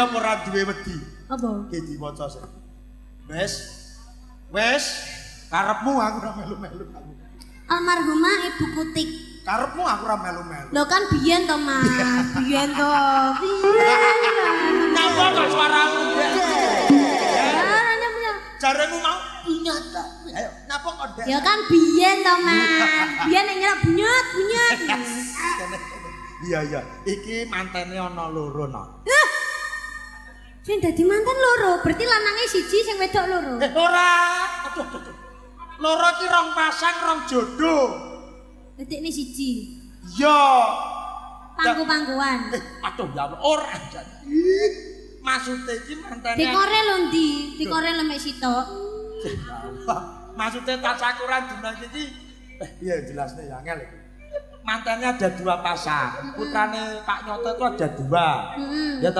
apa ora duwe wedi? Apa? Ki diwaca sik. Wes. Wes, karepmu, aku ora melu-melu aku. Almarhumah Ibu Kutik. Karepmu, aku ora melu-melu. Lho kan biyen to, Mas. Biyen to. Biyen. Nyapa kok suaramu? Ah, nyapa. Jaremu mau bunyat ta. Ayo, nyapa kok ndek? Ya kan biyen to, Mas. Biyen nek nyelok bunyut, bunyut. Iya. Iki mantene ana loro no. Hah? Sing dadi manten loro, berarti lanange siji, sing wedok loro. Eh, ora. Aduh, aduh, aduh. Loro ki rong pasang, rong jodoh. Dadekne siji. Iya. Pangku-pangkuan. Eh, aduh ya Allah, ora jan. Ih, maksude iki mantene. Dekore lho ndi? Dekore lho mek sitok. Ya Allah. Maksudnya tasakuran dina iki iya jelasnya ya angel iki. Mantannya ada dua pasang. Putrane Pak Nyoto itu ada dua. Heeh. Ya toh?